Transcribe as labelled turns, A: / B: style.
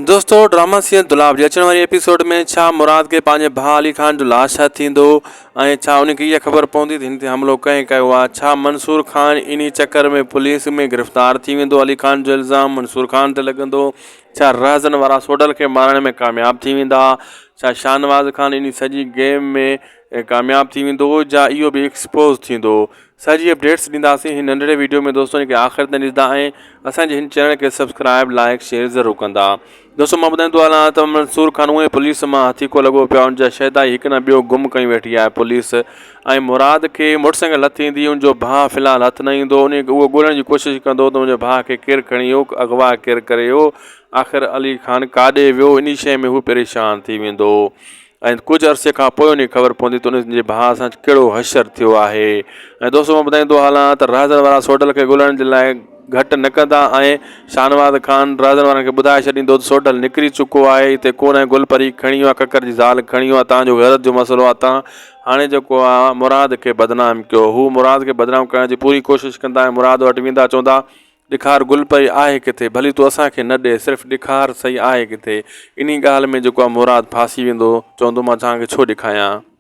A: دوستو drama serial دولاب جي اچڻ واري ايپيسوڊ ۾ ڇا مراد کي پنهنجي ڀاء علي خان جو لاش هٿ ٿيندو ۽ ڇا ان کي اها خبر پوندي ته هن تي حملو ڪنهن ڪيو آهي ڇا منصور خان انهي چڪر ۾ پوليس ۾ گرفتار ٿي ويندو علي خان جو الزام منصور خان تي لڳندو ڇا رهزن وارا سوڍل کي مارڻ ۾ ڪامياب ٿي ويندا ڇا شاهنواز خان انهي سڄي گيم ۾ ڪامياب ٿي ويندو يا اهو به ايڪسپوز ٿيندو سڄي اپڊيٽس ڏينداسين هن ننڍڙي ويڊيو ۾ دوستو ان کي آخر تائين ڏسندا ۽ اسان جي هن چينل کي سبسڪرائب لائڪ شيئر ضرور ڪندا دوستو مان ٻڌائيندو هلان ته منصور خان اونئي پوليس مان هٿيڪو لڳو پيو ان جا شهدائي هڪ نه ٻيو گم ڪئي ويٺي آهي پوليس ۽ مراد کي موٽر سائيڪل هٿ ايندي ان جو ڀاء في الحال هٿ نه ايندو ان اهو ڳولڻ جي ڪوشش ڪندو ته منهنجي ڀاء کي ڪير کڻي ويو اغوا ڪير ڪري ويو آخر علي خان ڪاڏي ويو انهي شيء ۾ هو پريشان ٿي ويندو ۽ ڪجهه عرصي کان پوء ان کي خبر پوندي ته ان جي ڀاء سان ڪهڙو حشر ٿيو آهي ۽ دوستو مان ٻڌائيندو هلان ته رهزن وارا سوڍل کي ڳولڻ جي لاء گهٽ نه ڪندا ۽ شاهنواز خان رهزن وارن کي ٻڌائي ڇڏيندو ته سوڍل نڪري چڪو آهي هتي ڪونه گل پري کڻي ويو آهي ڪڪر جي زال کڻي ويو آهي تان جو غيرت جو مسئلو آهي تان هاڻي جيڪو آهي مراد کي بدنام ڪيو هو مراد کي بدنام ڪرڻ جي پوري ڪوشش ڪندا ۽ مراد وٽ ويندا چوندا ڏيکار گل پئي آهي ڪٿي، ڀلي تون اسان کي نه ڏي، صرف ڏيکار سهي آهي ڪٿي. انهي ڳالهه ۾ جيڪو آ مراد ڦاسي ويندو، چوندو مان توهان کي ڇو ڏيکايان.